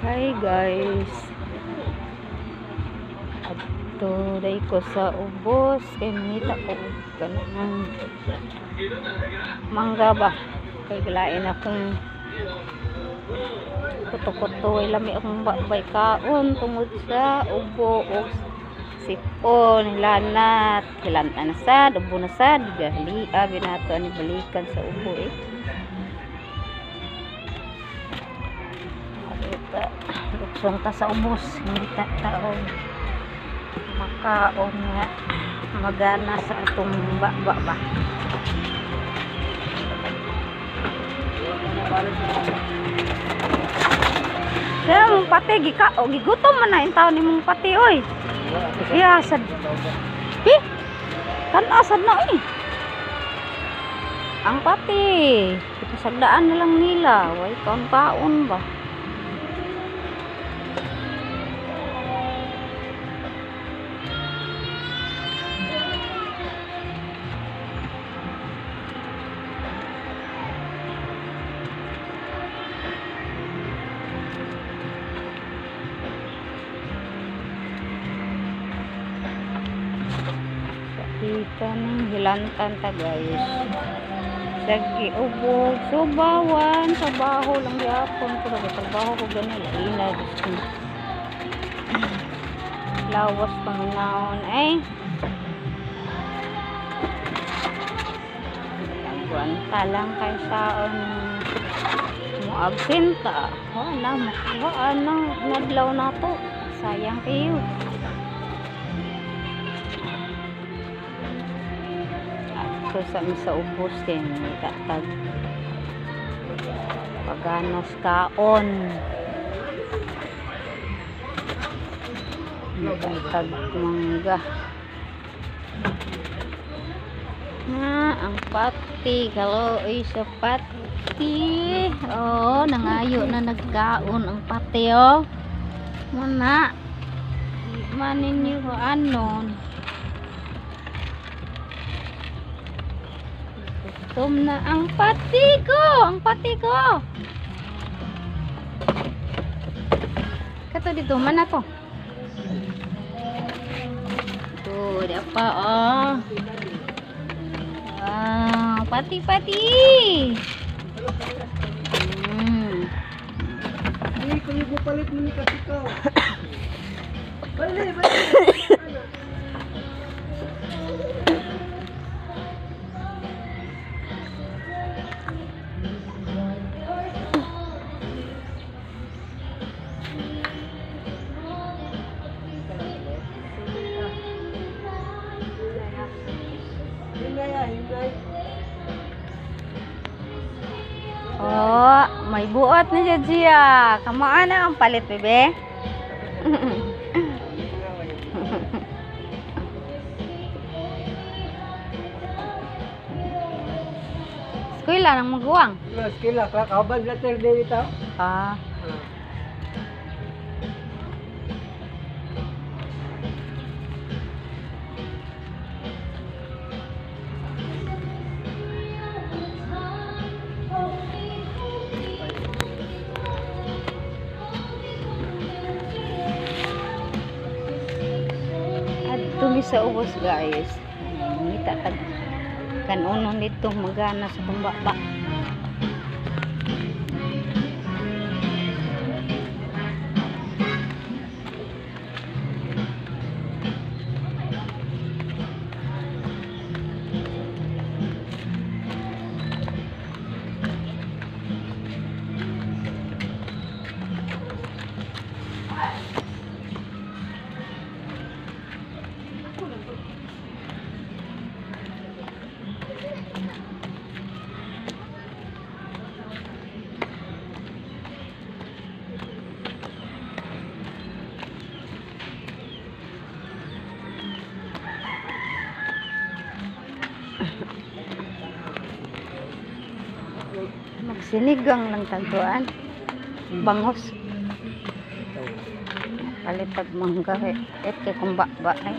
Hi guys. Adto day ko sa ubos kay mangita ko og kanang mangga ba. Kay gilain akong kuto-kuto, ay lami akong babay kaon tungod sa ubo og sipon, hilanat, hilanta na sad, ubo na sad, gali abi nato ani balikan sa ubo eh. Ita, luksong ta sa ubos, hindi ta taog makaon nga magana sa atong baba ba. Kaya mong pati, gika, o, gigutom man na yung taon ni mong pati, oy. Iya, sad. Eh, kan-asad na, eh. Ang pati, ipasagdaan na lang nila. Way, kaon-kaon ba? Kita ng hilantan ta guys. Sagi ubog, subawan, trabaho lang gyapon ko trabaho ko gani laina Diyos ko. Lawas panginahon eh. Agwanta lang kay saon mo absenta. Wala makuha na nadlaw na to. Sayang kayo. Ko sa sa ubos kay tatag paganas kaon, tag mangga na ang pati kaloy sa pati, oh, nangayo na nagkaon ang pati, oh, muna manin ninyo anon. Gutom na ang pati ko! Ang pati ko! Kato dito, man ako. Ito, di pa, oh. Wow, pati-pati! Hindi, kung ibupalit mo ni Kasikaw. Bali, bali. Oh, may buot na dyan siya. Kamaan na ang palit, bebe. Eskwela ng maguwang. Eskwela, kakabal letter day ito. Ah. Adto mi sa ubos guys. Ngita tag kanunon dito magana sa kumbaba. Magsinigang lang tagduan. Bangos. Palit tag mangga eh. Et kay kumbaba eh.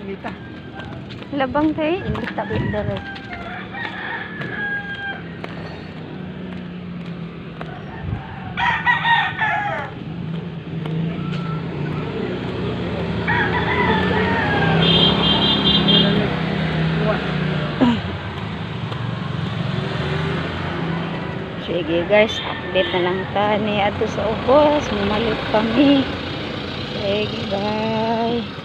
Inita. Labang kay inita dere. Sige guys, update na lang ta ni adto sa ubos, mamalit kami. Sige, bye.